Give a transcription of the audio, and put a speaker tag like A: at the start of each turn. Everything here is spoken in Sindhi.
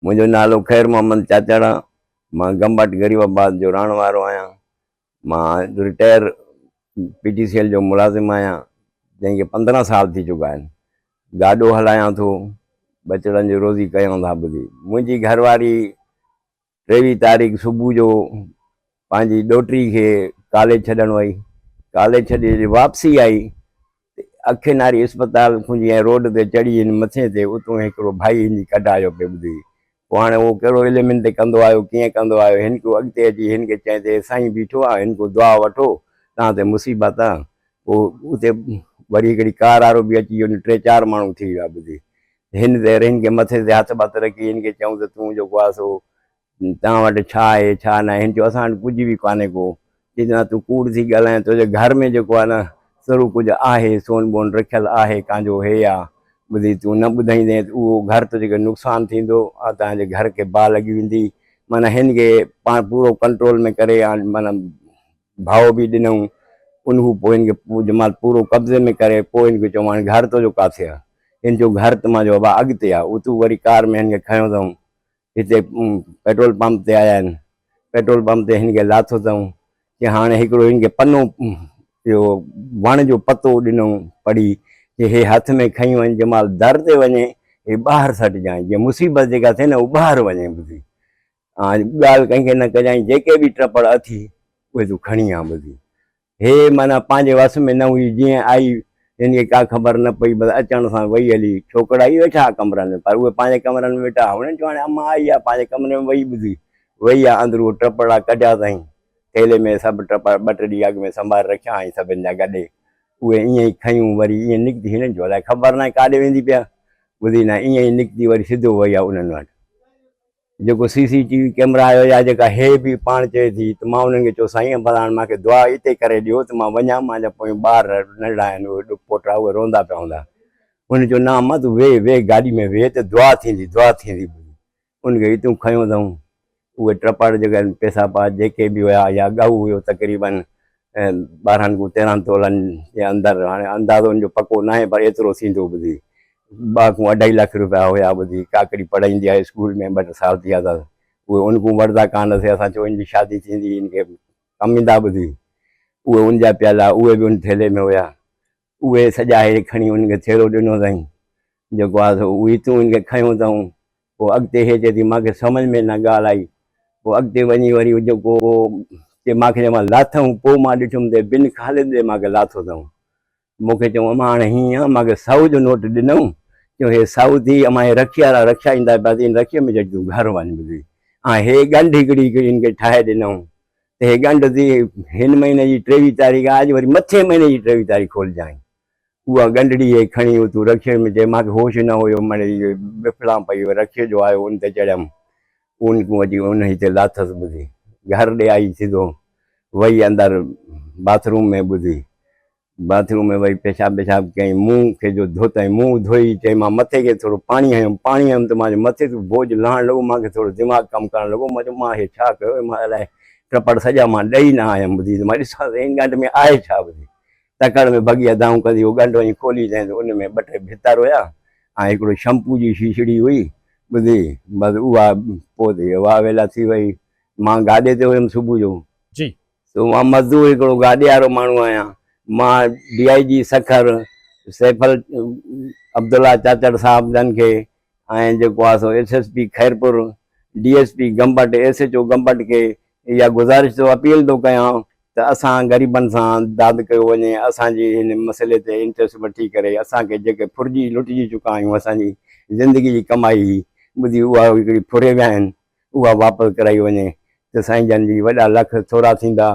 A: منهنجو نالو خير محمد چاچڙ آ، مان گمبٽ غريب آباد جو رهڻ وارو آهيان. مان retire P T C L جو ملازم آهيان، جنهن کي 15 سال ٿي چڪا آهن. گاڏو هلايان ٿو، ٻچڙن جي روزي ڪيان ٿا ٻڌي. منهنجي گهر واري 23 تاريخ صبح جو پنهنجي ڏوهٽي کي ڪاليج ڇڏڻ وئي. ڪاليج ڇڏي جڏهن واپسي آئي ته اکين واري اسپتال کان جيئن روڊ تي چڙهي هن مٿي تي اتون هڪڙو ڀائي هن جي ڪڍ آيو پئي ٻڌي. پوء هاڻي اهو ڪهڙو علم هن تي ڪندو آيو ڪيئن ڪندو آيو هن ڪو اڳتي اچي هن کي چئين ته هي سائين بيٺو آ هن ڪو دعا وٺو توهان تي مصيبت آ. پوء اتي وري هڪڙي ڪار وارو به اچي ويو ٽي چار ماڻهو ٿي ويا ٻڌي. هن تي هن کي مٿي تي هٿ ٻٿ رکي هن کي چئون ته تون جيڪو آ سو توهان وٽ ڇا آهي ڇا ناهي؟ هن چيو اسان وٽ ڪجهه به ڪانهي ڪو. چيس نه تون ڪوڙ ٿي ڳالهائين تنهنجي گهر ۾ جيڪو آهي نه سرو ڪجهه آهي سون بون رکيل آهي ڪانجو هي آ ٻڌي تون نه ٻڌائيندين ته اهو گهر تنهنجي کي نقصان ٿيندو ۽ توهان جي گهر کي باهه لڳي ويندي معنيٰ هن کي پاڻ پورو ڪنٽرول ۾ ڪري معنيٰ ڀائو به ڏنائون ان کان پوء هن کي جمال پورو قبضي ۾ ڪري پوء هن کي چيو هاڻي گهر تنهنجو ڪاٿي آ؟ هن چيو گهر ته مانجو ابا اڳتي آ اتو وري ڪار ۾ هن کي کنيو اٿئون هتي پيٽرول پمپ تي آيا آهن پيٽرول پمپ تي هن کي لاٿو اٿئون چي هاڻي هڪڙو هن کي پنو اهو وڻ جو پتو ڏنو پڙهي چي هي هٿ ۾ کڻي وڃ جمال در تي وڃي هي ٻاهر سٽجانء جيئن مصيبت جيڪا ٿئي نه هو ٻاهر وڃي ٻڌي ڳالهه ڪنهن کي نه ڪجانء جيڪي به ٽپڙ اٿي اهي تون کڻي آ ٻڌي هيء معنيٰ پنهنجي وس ۾ نه هئي، جيئن آئي، هن کي ڪا خبر نه پئي، بس اچڻ سان وئي هلي. ڇوڪرا ئي ويٺا ها ڪمرن ۾، پر اهي پنهنجي ڪمرن ۾ ويٺا ها. هنن چيو هاڻي امان آئي آهي، پنهنجي ڪمري ۾ وئي ٻڌي. وئي آ اندر اهي ٽپڙا ڪڍيا اٿائين. ٿيلهي ۾ سڀ ٽپڙ ٻه ٽي ڏينهن اڳ ۾ سنڀاري رکيا هئائين سڀن جا گڏي. اهي ائين ئي کنيون وري ائين نڪتي. هنن چيو الائي خبر ناهي ڪاڏي ويندي پئي آ. ٻڌي نه ائين ئي نڪتي وري سڌو وئي آ انهن وٽ. جيڪو سي سي ٽي وي ڪيمرا آيو يا جيڪا هي به پاڻ چئي ٿي ته مان انهن کي چيو سائين ڀلا هاڻي مان کي دعا اتي ڪري ڏيو ته مان وڃان مانجا پويون ٻار ننڍڙا آهن اهي پوٽا اهي روندا پيا هوندا هن چيو نه امان تون ويهه ويهه گاڏي ۾ ويهه ته دعا ٿيندي دعا ٿيندي ان کي اتون کنيو اٿئون اهي ٽپڙ جيڪي آهن پيسا پا جيڪي به هيا يا ڳهه هيو تقريبن 12 کان 13 تولن جي اندر هاڻي اندازو ان جو پڪو ناهي پر ايترو ٿيندو ٻڌي ٻه کان اڍائي لک روپيا هيا ٻڌي ڪاڪڙي پڙهائيندي آهي اسڪول ۾ ٻه ٽي سال ٿي ويا اٿس اهي ان کان وٺندا ڪانه هئاسين اسان چيو ان جي شادي ٿيندي ان کي ڪم ايندا ٻڌي اهي ان جا پيل هئا اهي به ان ٿيلهي ۾ هيا اهي سڄا هي کڻي ان کي ٿيلهو ڏنو اٿائين جيڪو آهي سو اهي تون ان کي کنيو اٿئون پوء اڳتي هي چئي ٿي مان کي سمجهه ۾ نه ڳالهه آئي پوء اڳتي وڃي وري جيڪو چي مان کي جنهن مهل لاٿئون پوء مان ڏٺم ته بن خالد ڏي مان کي لاٿو اٿئون مون کي چيائون امان هاڻي هيئن آ مان کي سئو جو نوٽ ڏنئون چيائون هي سئو ٿي امان هي رکي وارا رکيا ايندا پيا ته ان رکيء ۾ چئي تون گهر وڃ ٻڌي ۽ هي ڳنڍ هڪڙي هڪڙي هن کي ٺاهي ڏنئون ته هي ڳنڍ ٿي هن مهيني جي 23 تاريخ آ اڄ وري مٿين مهيني جي 23 تاريخ کولجانء اها ڳنڍڙي هي کڻي اتو رڪشي ۾ چئي مان کي هوش نه هيو مڙئي وڦلان پئي رڪشي جو آيو ان تي چڙهيم ان کان اچي ان هتي لاٿس ٻڌي گهر ڏي آئي سڌو وئي اندر باٿ روم ۾ ٻڌي باٿ روم ۾ وئي پيشاب ويشاب ڪيائين منهن کي جو ڌوتائين منهن ڌوئي چئي مان مٿي کي ٿورو پاڻي هنيم پاڻي هنيم ته مان جو مٿي تون بوجهه لهڻ لڳو مان کي ٿورو دماغ ڪم ڪرڻ لڳو مان چيو مان هي ڇا ڪيو مان الائي ٽپڙ سڄا مان ڏئي نه آيم ٻڌي ته مان ڏسان ته هن ڳنڍ ۾ آهي ڇا ٻڌي تڪڙ ۾ ڀڳي اڌائون ڪندي اهو ڳنڍ وڃي کولي چيائين ته ان ۾ ٻه ٽي ڀتر هيا ۽ هڪڙو شمپو جي شيشڙي هئي ٻڌي بس اها پوء ته هيء واويلا ٿي وئي. مان گاڏي تي هيم صبح جو.
B: جي.
A: سو مان مزدور هڪڙو گاڏي وارو ماڻهو آهيان. مان D I G Sukkur Saiful Abdullah Chachar صاحب جن کي ۽ جيڪو آهي سو S S P Khairpur, D S P Gambat, S H O Gambat کي اها گذارش ٿو اپيل ٿو ڪيان ته اسان غريبن سان داد ڪيو وڃي اسان جي هن مسئلي تي انٽريسٽ وٺي ڪري اسان کي جيڪي ڦرجي لٽجي چڪا آهيون اسان جي زندگي جي ڪمائي هئي ٻڌي اها هڪڙي ڦري ويا آهن اها واپس ڪرائي وڃي ته سائين جن جي وڏا لک ٿورا ٿيندا.